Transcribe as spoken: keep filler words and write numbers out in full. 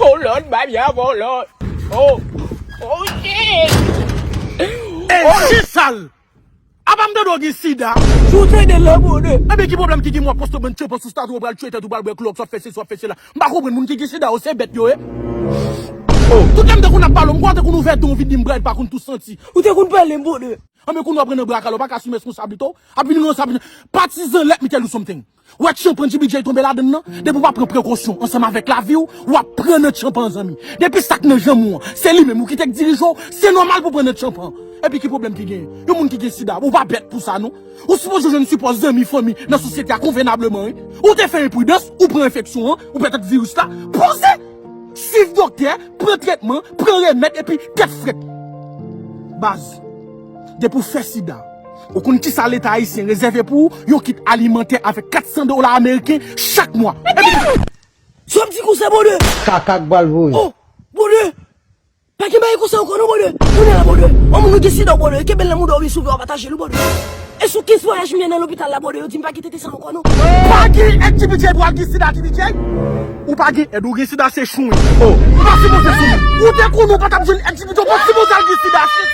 Oh Lord, babya, oh Lord. Oh, oh shit. E chen sal. Apa m tande w gen sida? Si w tande l la, Bondye. Ebyen ki pwoblèm ki gen m w ap poste bann tchanpan sou stati w pral tchwe tèt ou pral bwè klòks w ap fè sesi w ap fè sela. M pa konprann moun ki gen sida yo se bèt yo ye. Oh, tout lè m tankou n ap pale w m kwè tankou nou fè don vide m bral pa konn tou santi. Ou te konn pale m, Bondye. Anben kounye w ap pran nan bra kale w pa ka asime responsablite w. Ap vin responsablite. Patizan let mi tell you something. Wè tchanpan G B J tonbe ladann nan, depi w pa pran prekosyon ansanm avèk lavi w, w ap pran nan tchanpan zanmi. Depi sa k nan janm ou an, se li menm ou ki te k dirije w, se nòmal pou w pran nan tchanpan. Epi ki pwoblèm ki genyen? Yon moun ki gen sida, ou pa bèt pou sa non. Ou sipoze jwenn sipò zanmi, fanmi nan sosyete a konvenableman wi. Ou te fè enpridans, ou pran enfeksyon an, ou petèt viris la, poze! Swiv doktè, pran tretman, pran remèd epi tèt frèt. Baz, depi w fè sida, ou konn kisa leta ayisyen rezève pou ou? Yon kit alimantè avèk kat san dola ameriken chak mwa. Epi Sa w ap di konsa, Bondye? Kaka k pral voye. Oh, Bondye. Pa gen bagay konsa ankò non, Bondye. Kounye a la, Bondye. Yon moun ou gen sida, Bondye. Kenbe l nan mouda w byen souple, w pataje l wi, Bondye. E sou kenz vwayaj m ye nan lopital la, Bondye, yo di m pa kite te sa ankò non. Pa gen èd G B J pou al gen sida, G B J. Ou pa gen èd, ou gen sida se chwen. Oh, ou pa sipoze sou moun. Ou te konnen ou pa t ap jwenn èd G B J, ou pa t sipoze al gen sida, se